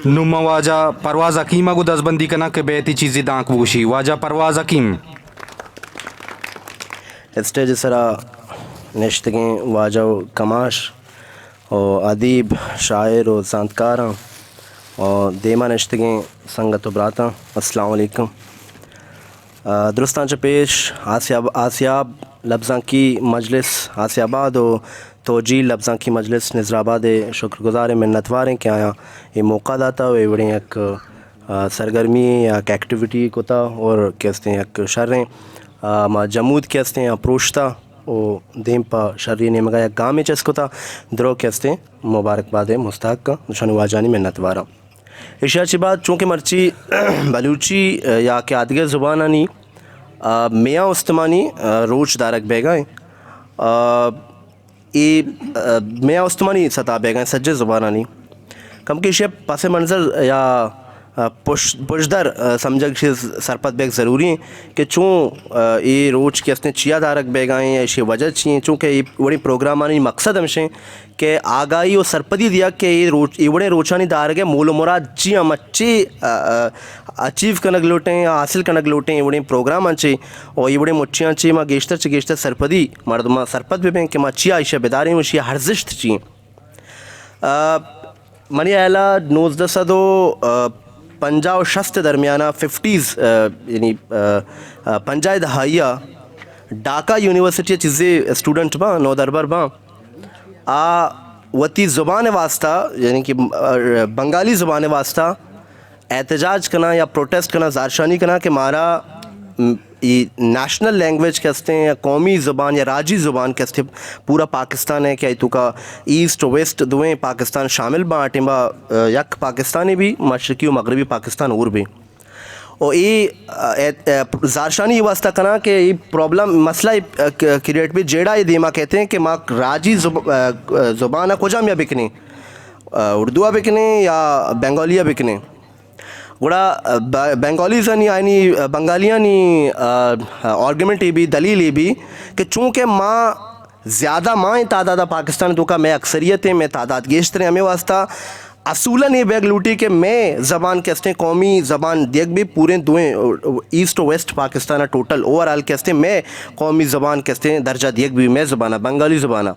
نوں من واجہ پرواز حکیم ءَ گوں دزبندی کناں کہ بیتی چیزے دانک بگوشی۔ واجہ پرواز حکیم۔ اسٹیج ءِ سرا نشتگیں واجہ و کماش و ادیب، شاعر و زانتکاراں و دیما نشتگیں سنگت و براتاں، السلام علیکم۔ آ، درستاں چہ پیش آسیاب، آسیاب لبزانکی مجلس آسیاباد و توجیل لبزانکی مجلس نظرآباد ءِ شکرگزار ءُ منتوار ایں کہ آیاں اے موقع داتا و اے وڑیں یک، آ، سرگرمی یا یک ایکٹیویٹی کتا اور کہ استیں یک شریں، آ، ما جمود کہ استیں آ پروشتا و دیم پہ شری نیمگا یک گامے چست کتا، درو کہ استیں مبارکباد ءِ مستحق آں، شانی واجہانی منتوار آں۔ ایشی ءَ چہ بعد چونکہ مرچی بلوچی، آ، یا کہ آدگہ زبانانی، آ، میاں استمانی، آ، روچ دارگ بیگا ایں۔ آ، اے، آ، میاں استمانی ستا بیگا ایں سجے زبانانی۔ کمکہ ایشی ءِ پس منظر یا، آ، پش-، پشدر، آ، سمجھگ چیز سرپد بیگ ضروری ایں کہ چون، آ، اے روچ کہ استیں چیا دارگ بیگا ایں یا ایشی وجہ چی ایں، چونکہ اے وڑیں پروگرامانی مقصد ہمشیں کہ آگاہی و سرپدی دیگ کہ اے روچ، اے وڑیں روچانی دارگ ءِ مول و مراد چی آں، ما چی، آ، آ، اچیو کنگ لوٹیں یا حاصل کنگ لوٹیں اے وڑیں پروگراماں چی و اے وڑیں مچیاں چی ما گیشتر چہ گیشتر سرپدی مردماں سرپد بہ بیں کہ ما چیا ایشی ءَ بداریں و ایشی ءِ ارزشت چی ایں۔ آ، منی ہیالا نوزدہ سد و، آ، پنجاہ و شست ءِ درمیانا، ففٹیز، آ، یعنی، آ، آ، پنجاہ ءِ دہائی ءَ ڈھاکہ یونیورسٹی ءَ چیزے اسٹوڈنٹ باں، نودربر باں۔ آ وتی زبان ءِ واسطہ، یعنی کہ، آ، بنگالی زبان ءِ واسطہ احتجاج کناں یا پروٹیسٹ کناں، زہرشانی کناں کہ مارا، م، ای نیشنل لینگویج کہ استیں یا قومی زبان یا راجی زبان کہ استیں پورا پاکستان ءِ کہ آئی توکا ایسٹ و ویسٹ دوئیں پاکستان شامل باں، آ ٹیما، آ، یک پاکستانے بی، مشرقی و مغربی پاکستان اور بی۔ و اے، آ، اے، آ، زہرشانی اے واسطہ کناں کہ اے پرابلم، مسئلہ اے، آ، ک-، کریٹ بی، جیڑا اے دیما کئیت کہ ما راجی زب-، آ، آ، زبان ءَ کجام یا بکنیں، آ، اردو ءَ بکنیں یا بنگالی ءَ بکنیں۔ گڑا، آ، ب-، بنگالیزانی، آیانی، آ، بنگالیانی، آ، آرگومنٹ اے بی، دلیل اے بی کہ چونکہ ما زیادہ ما ایں تعداد ءَ پاکستان ءِ توکا، مئے اکثریت ایں، مئے تعداد گیشتر ایں، ہمے واسطہ اصولاً اے بیگ لوٹی کہ مئے زبان کہ استیں قومی زبان دیگ بی، پوریں دوئیں ایسٹ و ویسٹ پاکستان ءَ ٹوٹل اوور آل کہ استیں مئے قومی زبان کہ استیں درجہ دیگ بی مئے زبان ءَ، بنگالی زبان ءَ۔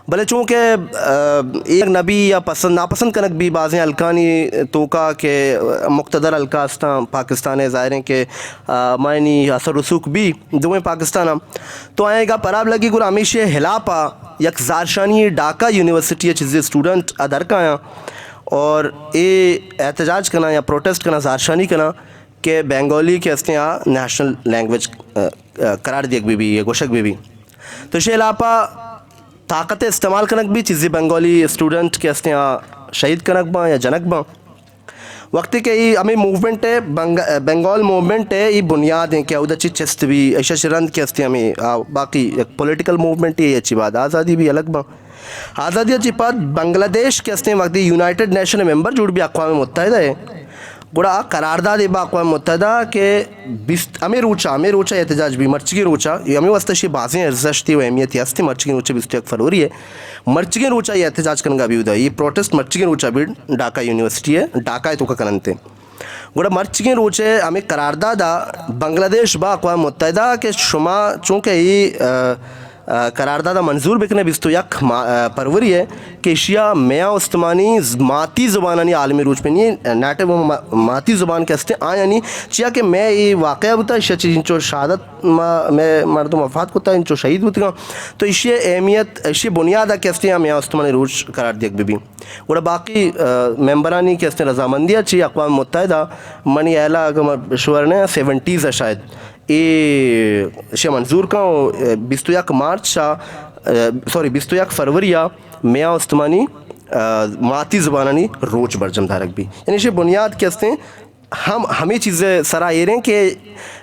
بلے چونکہ، آ، اے نبی یا پسند ناپسند کنگ بی بازیں حلقانی توکا کہ مقتدر حلقہ استاں پاکستان ءِ، ظاہر ایں کہ، آ، معنی اثر رسوخ بی دوئیں پاکستان ءَ۔ تو آیاں گپ ہراب لگی، گڑا ہمیشی ءِ ہلاپ ءَ یک زہرشانی ڈھاکہ یونیورسٹی ءِ چیزے اسٹوڈنٹ ءَ در کایاں اور اے احتجاج کناں یا پروٹیسٹ کناں، زہرشانی کناں کہ بنگالی کہ استیں آ نیشنل لینگویج، آ، آ، قرار دیگ بہ بی یا گوشگ بہ بی۔ تو ایشی ہلاپ ءَ طاقت ءِ استعمال کنگ بی، چیزے بنگالی اسٹوڈنٹ کہ استیں آ شہید کنگ باں یا جنگ باں۔ وقتی کہ ای ہمیں موومنٹ ہے، بنگ-، بنگال موومنٹ ہے، ای بنیاد ہیں کہ اودا چی چست بی، ایشا شرند کہ استیں ہمیں، آ، باقی یک پولیٹیکل موومنٹ ہے، اچی بعد آزادی بی الگ باں۔ آزادی اچی بعد بنگلہ دیش کہ استیں وقتی یونائیٹڈ نیشن ممبر جوڑ بی اقوام متحدہ ہے۔ گڑا آ قرارداد با اقوام متحدہ کہ بیست، ہمیں روچا، ہمیں روچا احتجاج بی، مرچگیں روچا، یہ ہمیں واسطہ شی بازیں ارزشتی و اہمیتی ہستی، مرچگیں روچا بیست و یک فروری ہے۔ مرچگیں روچا یہ احتجاج کنگا بی ادا، یہ پروٹیسٹ مرچگیں روچا بی ڈھاکہ یونیورسٹی ہے، ڈھاکہ توکا کننتے۔ گڑا مرچگیں روچے ہمیں قرارداد بنگلہ دیش با اقوام متحدہ کہ شما چونکہ یہ، آ، آ، قرارداد ء منظور بکنے، بیست و یک ما-، آ، پروری ء کہ ایشی ء میاں استمانی ز-، ماتی زبانانی عالمی روچ بہ نی، نیٹو ما-، ماتی زبان کہ استیں آیانی، چیا کہ مئے اے واقعہ بوتا، ایشی ء چہ انچو شہادت ما، مئے مردم وفات کتا، انچو شہید بوتگاں، تو ایشی ء اہمیت، ایشی ء بنیاد ء کہ استیں آ میاں استمانی روچ قرار دیگ بہ بی۔ گڑا باقی، آ، ممبرانی کہ استیں رضامندی ء چہ اقوام متحدہ، منی ہیال ء اگاں ما شور نہ سیونٹیز ء شاید، اے ایشی ء منظور کن و بیست و یک مارچ ء، سوری، بیست و یک فروری ء میاں استمانی، آ، ماتی زبانانی روچ برجم دارگ بی۔ یعنی ایشی بنیاد کہ استیں ہم ہمے چیز ء سرا ایریں کہ،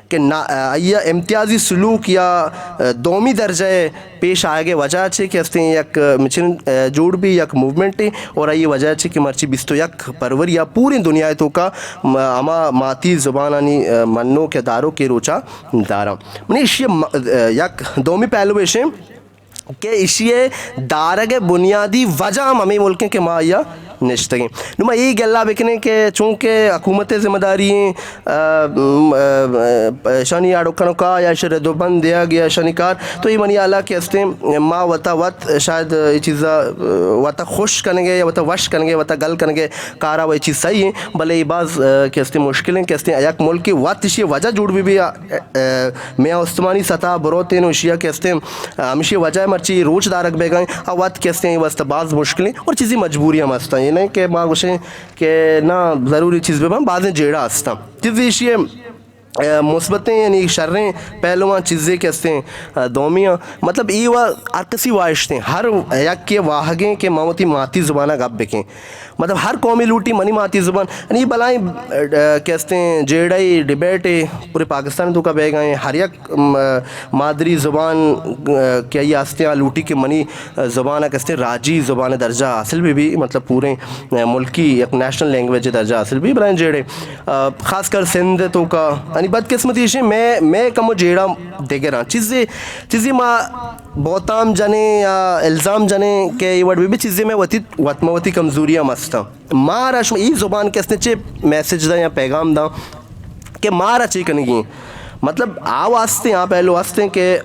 کہ نا-، آئی ء امتیازی سلوک یا، آ، دومی درجہ ء پیش آیگ ء وجہ چہ کہ استیں یک مچن، آ، جوڑ بی یک موومنٹے اور آئی وجہ چہ کہ مرچی بیست و یک فروری ء پوریں دنیا ء توکا م-، ہما ماتی زبانانی، آ، منوک یا داروک ء روچا داراں۔ منی ایشی ء م-، آ، یک دومی پہلو ایشیں کہ ایشی ء دارگ ء بنیادی وجہ ہم ہمے ملک انت کہ ما آئی ء نشتگیں۔ نوں ما اے گلا بکنیں کہ چونکہ حکومت ءِ ذمہ داری ایں، آ، م، آ، آ، اشانی آڑو کنوکا یا اشی رد و بند دیگ یا اشانی کار، تو اے منی حالا کہ استیں ما وتا وت شاید اے چیزا، آ، وتا خوش کنگے یا وتا وش کنگے، وتا گل کنگے کارا و اے چیز صحیح ایں، بلے اے باز، آ، کہ استیں مشکل ایں کہ استیں یک ملکے وت اشی وجہ جوڑ بہ بی، آ، آ، میاں استمانی سطح بروتیں و اشیا کہ استیں، آ، ہمشی وجہ مرچی روچ دارگ بیگا ایں، آ وت کہ استیں اے واسطہ باز مشکل ایں اور چیزی مجبوری ہم ہستاں۔ اے نہ کہ ما گوشیں کہ نا ضروری چیز بہ باں، بازیں جیڑہ ہستاں۔ چیزی ایشی ءِ، آ، مثبتیں یعنی شریں پہلواں چیزے کہ استیں، آ، دومیاں۔ مطلب اے وا ہر کسی واہشتیں، ہر یکے واہگیں کہ ما وتی ماتی زبانا گپ بکیں۔ مطلب ہر قومی لوٹی منی ماتی زبان، یعنی بلائیں، آ، کہ استیں جیڑہ ڈیبیٹ پورے پاکستان توکا بیگا ایں، ہر یک م-، مادری زبان، آ، کہ آئی ہستیں، آ لوٹی کہ منی، آ، زبان ءَ کہ استیں راجی زبان ءِ درجہ حاصل بہ بی، مطلب پوریں، آ، ملکی یک نیشنل لینگویج ءِ درجہ حاصل بہ بی، بلائیں جیڑے، آ، خاص کر سندھ ءِ توکا، یعنی بدقسمتی ایشیں، میں، میں کمو جیڑا دگراں۔ چیزے، چیزے ما بہتام جنیں یا الزام جنیں کہ اے وڑ بہ بی، چیزے میں وتی، وت، ما وتی کمزوری ہم ہستاں۔ مارا شما ای زبان کہ استیں چے میسج داں یا پیغام داں کہ مارا چے کنگی ایں؟ مطلب آ واسطے آ پہلو ہستیں کہ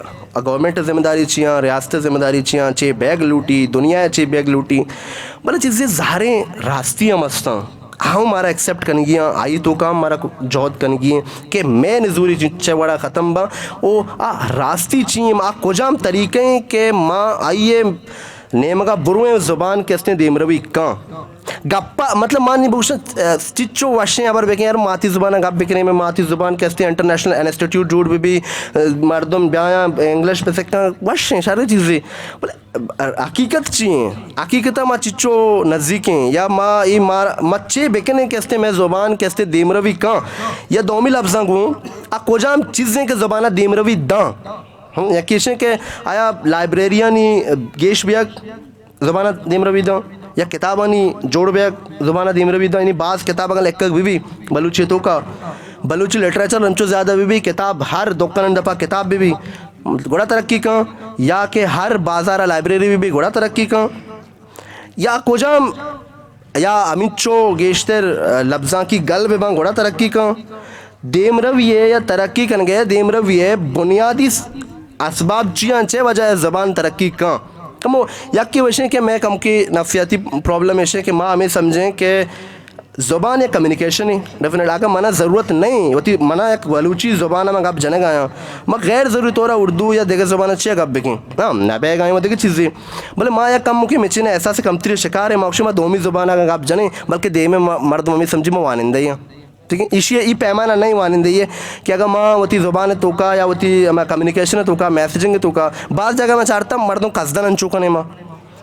گورنمنٹ ذمہ داری چیاں، ریاست ذمہ داری چیاں، چے بیگ لوٹی، دنیا چے بیگ لوٹی، بلے چیزے ظاہریں راستی ہم ہستاں، ہم مارا ایکسپٹ کنگی آں، آئی توکا ہم مارا جہد کنگی ایں کہ میں نزوری چے وڑا ختم باں، او آ راستی چی ایں، آ کجام طریقہ ایں کہ ما آئی نیمگا برویں زبان کہ استیں دیمروی کاں۔ گپا، مطلب، ما نی بگوشاں، آ، چچو وشیں ہبر بکن، یار، ماتی زبان ءَ گپ بکنیں، میں ماتی زبان کہ استیں انٹرنیشنل انسٹیٹیوٹ جوڑ بہ بی، آ، مردم بیایاں انگلش بہ سکاں، وشیں، شریں چیزے۔ بلے حقیقت چی ایں؟ حقیقت ءَ ما چچو نزیکیں، یا ما ای مار-، ما چے بکنیں کہ استیں میں زبان کہ استیں دیمروی کاں، یا دومی لفظاں گوں، آ کجام چیزیں کہ زبان ءَ دیمروی داں؟ ہم، یکے ایشیں کہ آیا لائبریریانی گیش بیگ زبان ءَ دیمروی داں، یا کتابانی جوڑ بیگ زبان ءَ دیمروی داں، یعنی باز کتاب اگاں لکھگ بہ بی بلوچی توکا، بلوچی لٹریچر انچو زیادہ بہ بی، کتاب ہر دکان دپا کتاب بہ بی، گڑا ترقی کاں، یا کہ ہر بازار ءَ لائبریری بہ بی، گڑا ترقی کاں، یا کجام یا ہمینچو گیشتر، آ، لبزانکی گل بہ باں گڑا ترقی کن۔ دیمروی ءِ یا ترقی کنگ ءِ دیمروی ءِ بنیادی س-، اسباب چی آں؟ چے وجہ ءَ زبان ترقی کن؟ کمو یکے وشیں کہ مئے کمکے نفسیاتی پرابلم ایش ایں کہ ما ہمے سمجھیں کہ زبان یک کمیونیکیشن ایں۔ ڈیفینیٹ اگاں منا ضرورت نہیں، وتی منا یک بلوچی زبان ءَ من گپ جنگ آیاں، ما غیر ضروری طور ءَ اردو یا دگہ زبان ءَ چیا گپ بکیں؟ ہاں، نہ بیگ آئیں و دگہ چیزے۔ بلے ما یک کمکے مچین احساس کمتری شکار ایں، ما گوشیں ما دومی زبان ءَ گپ جنیں، بلکہ دیمے ما-، مردم ہمے سمجھی ما وانندہ ایں۔ ٹھیک ہے، ایشی ءَ ای پیمانہ نہیں وانندہ ایں کہ اگر ما وتی زبان توکا یا وتی ہما کمیونیکیشن توکا، میسجنگ توکا، بعض جگہ ما چارتا مردم قصدن انچو کنے ما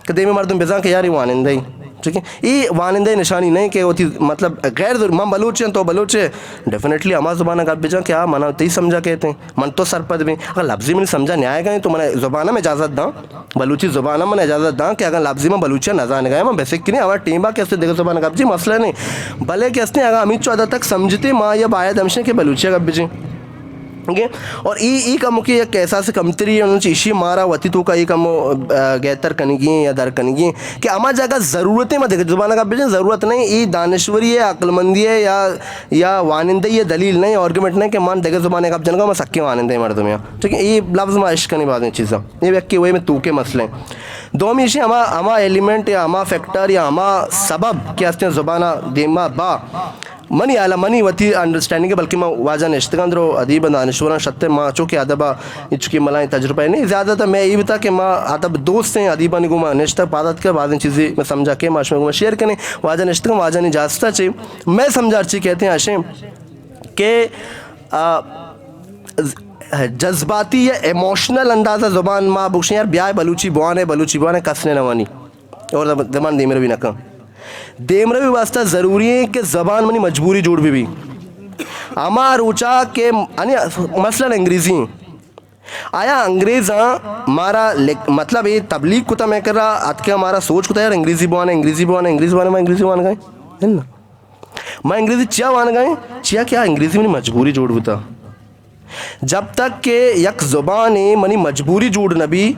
کہ دیمے مردم بزاں کہ یار اے وانندہ ایں۔ ٹھیک ہے، اے وانندہ نشانی نہیں کہ وتی مطلب غیر ضرور، من بلوچ ایں تو بلوچ ئے، ڈیفینیٹلی ہما زبان ءَ گپ بجاں کہ آ منا تئی سمجھا کہتے ہیں۔ من تو سرپد بیں۔ اگر لفظی منی سمجھا نہ آئے گا تو من زبان ءَ اجازت داں، بلوچی زبان ءَ من اجازت داں کہ اگر لفظی من بلوچی ءَ نہ زانگ ءَ من بسک کنی، ہما ٹیم ءَ کہ است دگہ زبان ءَ گپ جی مسئلہ نہیں۔ بلے کہ است اگر ہمینچو حد تک سمجھتے ما یا باید ہمشیں کہ بلوچی ءَ گپ بجیں۔ ٹھیک ہے؟ اور ای، ای کمکے یک احساس کمتری ہے، انچی ایشی مارا وتی توکا ای کمو، آ، گہتر کنگی ہیں یا در کنگی ہیں کہ ہما جگہ ضرورت ہے ما دگہ زبان ءَ گپ بجیں، ضرورت نہیں، ای دانشوری ہے، عقل مندی ہے یا یا وانندہ یہ دلیل نہیں، آرگومنٹ نہیں کہ من دگہ زبان ءَ گپ جنگا، من سکیں وانندہ مردم ہاں۔ ٹھیک ہے، یہ لفظ ما اشکنی بازیں چیزاں۔ یہ یکی وے میں توکے مسئلے ہیں۔ دومی ایشی ہما، ہما ایلیمنٹ یا ہما فیکٹر یا ہما سبب کہ استیں زبان ءَ دیما با منی حالا منی وتی انڈرسٹینڈنگ ہے، بلکہ ما واجہ نشتگاں درو ادیب دانشوراں شتے ما چونکہ ادب ءَ چونکہ ملائیں تجربہ نہیں، زیادہ تر میں یہ بتا کہ ما ادب دوست ہیں، ادیبانی گوما نشتہ پادات کر بازیں چیزیں میں سمجھا کہ ما شمے گوما شیئر کنیں۔ واجہ نشتگاں، واجہ نی جاستا چے میں سمجھار چی کہتے ہیں اشیں کہ، آ، جذباتی یا ایموشنل انداز ءَ زبان ما بگشیں یار بیائے بلوچی بوانے، بلوچی بوانے کس نے نہ وانی اور زب-، زبان دیمروی نہ کن۔ دیمروی واسطہ ضروری ہے کہ زبان منی مجبوری جوڑ بہ بی۔ ہما روچا کہ انی مثلاً انگریزی ہیں۔ آیا انگریزاں مارا لکھ-، مطلب اے تبلیغ کتا میں کرا اتکے مارا سوچ کتا یار انگریزی بوانے، انگریزی بوانے، انگریزی بوانے، ما انگریزی وانگا ہیں؟ اناں۔ ما انگریزی چیا وانگا ہیں؟ چیا کہ آ انگریزی منی مجبوری جوڑ بوتا۔ جب تک کہ یک زبانے منی مجبوری جوڑ نہ بی،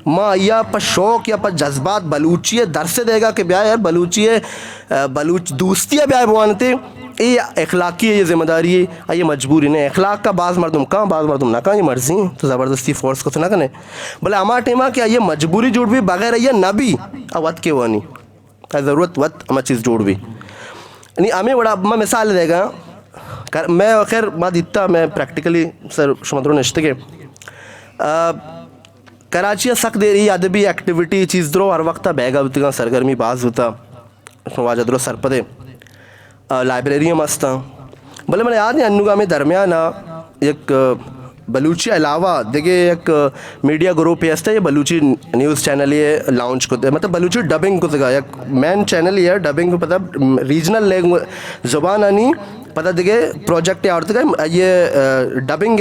ما آئی ءَ پہ شوق یا پہ جذبات بلوچی ءِ درس ءَ دیگ ءَ کہ بیا یار بلوچی ءِ، آ، بلوچ دوستی ءَ بیا بوانتے، اے اخلاقی ءِ، اے ذمہ داری ءِ، آئی ءِ مجبوری نہ۔ اخلاق ءَ باز مردم کاں، باز مردم نہ کاں، اے مرضی اِنت، تو زبردستی فورس کت نہ کنے۔ بلے ہما ٹائم ءَ کہ آئی ءِ مجبوری جوڑ بی، بغیر آئی ءَ نہ بی، آ وت کہ وانی، آ ضرورت وت ہما چیز جوڑ بی۔ یعنی ہمے وڑا ما مثال دیگ ءَ آں، کر-، میں خیر ما دیتا، میں پریکٹیکلی سر شما درو نشتگے۔ آ، کراچی ءَ سک دیر ای ادبی ایکٹیویٹی چیز درو ہر وقت بیگا بوتگاں، سرگرمی باز بوتا۔ واجہ درو سرپدے۔ آ، لائبریری ہم استاں۔ بلے من یاد ہے انوگا ہمے درمیان ءَ یک، آ، بلوچی علاوہ دگہ یک میڈیا گروپے ہست، یہ بلوچی نیوز چینل یہ لانچ کت، مطلب بلوچی ڈبنگ کتگا، یک مین چینل یہ ڈبنگ، مطلب ریجنل لینگو-، زبانانی پدا دگہ پروجیکٹ آورتگا، یہ، آ، ڈبنگ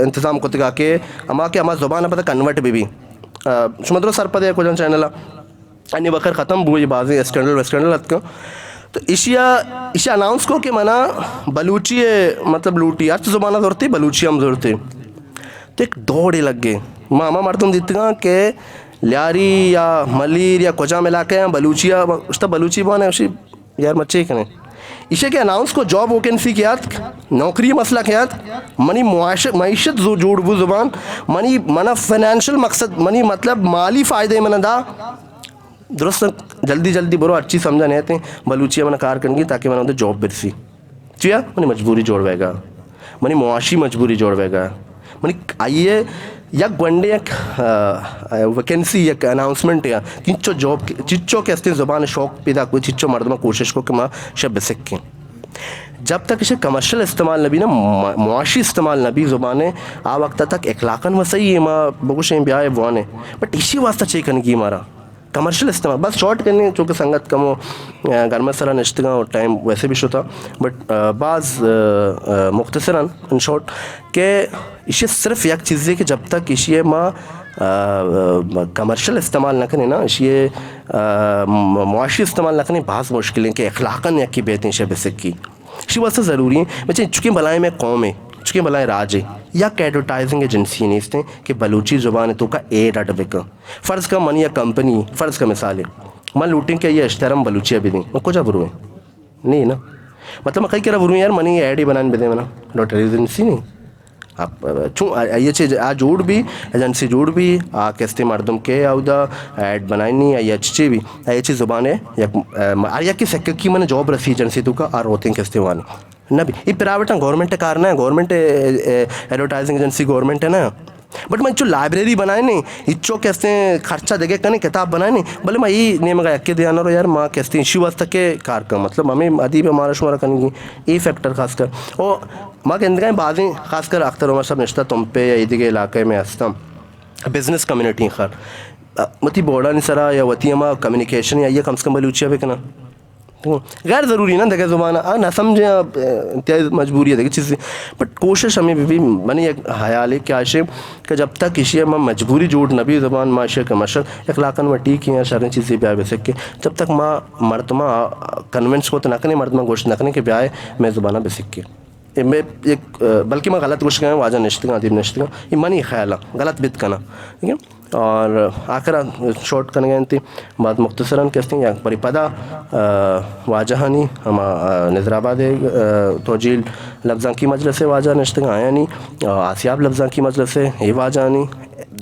انتظام کتگا کہ ہما کہ ہما زبان پدا کنورٹ بی بی۔ آ، شما درو سرپدے کجام چینل ءَ؟ انی بکر ختم بوئی، بازیں اسکینڈل وسکینڈل اتکاں۔ تو ایشیا، ایشیا اناؤنس کو کہ منا بلوچی ءِ مطلب لوٹی، ہرچ زبان ءَ زورتی، بلوچی ہم زورتی۔ تو ایک دوڑے لگے۔ ما ہما مردم دیتگاں کہ لیاری یا ملیر یا کجام علاقہ ءَ بلوچی ءَ، اشتا بلوچی بوانے، اشی یار مچے کنے۔ ایشے کہ اناؤنس کو جاب ویکینسی کہ اتک، نوکری مسئلہ کہ اتک، منی معاش-، معیشت زو-، جوڑ بو زبان، منی، منا فنانشل مقصد، منی مطلب مالی فائدے منا دا، درست، جلدی جلدی برو، ہرچی سمجھا نیتیں، بلوچی ءَ منا کار کنگی تاکہ منا اودے جاب برسی۔ چیا؟ منی مجبوری جوڑ بیگا، منی معاشی مجبوری جوڑ بیگا، منی آئیے یک گونڈے یک، آ، آ، ویکینسی، یک اناؤنسمنٹ یا چچو جاب، چچو کہ استیں زبان شوق پیدا کو، چچو مردم کوشش کو کہ ما شب بسکیں۔ جب تک اسے کمرشل استعمال نبی نا، ما-، معاشی استعمال نبی زبانے، آ وقت تک اخلاقاً وسعی ہے، ما بگوشیں بیائے بوانے، بٹ اسی واسطہ چے کنگی مارا؟ کمرشل استعمال، بس شارٹ کنیں، چونکہ سنگت کمو، آ، گرم سرا نشتگاں اور ٹائم ویسے بھی شتا، بٹ، آ، باز، آ، آ، مختصراً، ان شارٹ، کہ ایشی صرف یک چیزے کہ جب تک ایشی ما، آ، آ، کمرشل استعمال نہ کنیں نا، ایشی، آ، م-، معاشی استعمال نہ کنیں، باز مشکل ہیں کہ اخلاقاً یکی بیتیں شے بسکی۔ ایشی واسطہ ضروری ہیں، بچے چکیں بلائیں میں قوم ہے، چکیں بلائیں راج ہے، یک ایڈورٹائزنگ ایجنسی نیست ہیں کہ بلوچی زبان تو کا ایڈ اڈ بکن۔ فرض کا منی یک کمپنی، فرض کا مثال ہے، من لوٹیں کہ یہ اشتہارم بلوچی ءَ بدیں، من کجا برویں؟ نہیں نا۔ مطلب من کئی کرا برویں یار، منی ایڈ ہی بنان بدے منا، ڈاکٹر ایجنسی نہیں۔ آپ چون آ-، آئیے چے آ جوڑ بھی، ایجنسی جوڑ بھی، آ کستے مردم کے اودا ایڈ بنائنی، آئیے چے بھی، آئیے چے زبان ہے، یک، آ، ہر یک کی سککی من جاب رسی ایجنسی تو کا، آ روتیں کستے وانی۔ نہ بھی، یہ پرائیویٹ ہیں، گورنمنٹ کار نہ ہے، گورنمنٹ، اے، اے، ایڈورٹائزنگ ایجنسی گورنمنٹ ہے نا۔ بٹ من چو لائبریری بنائے نہیں، اچو کہ استیں خرچہ دگہ کنے کتاب بنائے نہیں، بلے ما ای نیمگا یکے دیانا رو یار، ما کہ استیں ایشی واسطہ کے کار کن، مطلب ہمیں ادیب ہمارا شمارا کنگی، ای فیکٹر خاص کر۔ او ما گندگائیں بازیں، خاص کر اختر عمر صاحب نشتہ تمپے یا ایدگہ علاقے میں ہستم، بزنس کمیونٹی خر، وتی بورڈانی سرا یا وتی ہما کمیونیکیشن یا یہ کم سے کم بلوچیا بکنا۔ غیر ضروری نا دگہ زبان آ نہ سمجھے، آ، انتہائی مجبوری ہے دگہ چیزیں۔ بٹ کوشش ہمیں بھی، بھی منی یک خیال ہے کہ آشے کہ جب تک ایشی ما مجبوری جوڑ نہ بھی زبان ما ایشی کمرشل اخلاقاً و ٹھیک ہیں، شریں چیزیں بیا بسکے، جب تک ما مردماں کنونس کو تو نہ کنے، مردماں گوشت نہ کنے کہ بیائے میں زبانہ بسکے۔ اے میں یک، آ، بلکہ ما غلط گوشگا ہیں، واجہ نشتگا، ادیب نشتگا، یہ منی خیال ہے، غلط بیت کنا، ٹھیک ہے؟ اور آخر شارٹ کنگا انتی، بات مختصراً کہ استیں یک بری پدا، آ، واجہانی ہما، آ، نظر آباد، آ، توجیل لبزانکی مجلس واجہ نشتگا آیانی، آ، آسیاب لبزانکی مجلس اے واجہانی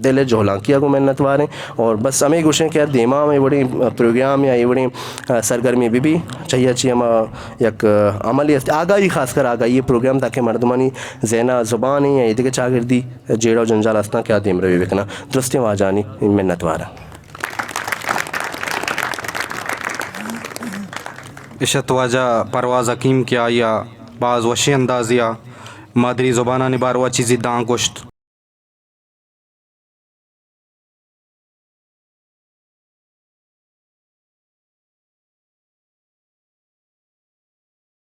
دل جہلانکی گو منت واریں۔ اور بس ہمیں گوشیں کہ دیما ہمیں وڑیں پروگرام یا یہ وڑیں، آ، سرگرمی بھی بھی چاہیے چی ہما یک، آ، عملی است، آگاہی، خاص کر آگاہی پروگرام، تاکہ مردمانی ذہن زبان یا یہ دیگہ چاگردی جیڑہ و جنجال استاں کہ آ دیمروی بکناں۔ درستیں واجہانی منت وارا۔ اشت واجہ پرواز حکیم کہ آئی ء باز وشیں اندازے ء مادری زبانانی باروا چیزے داں گوشت۔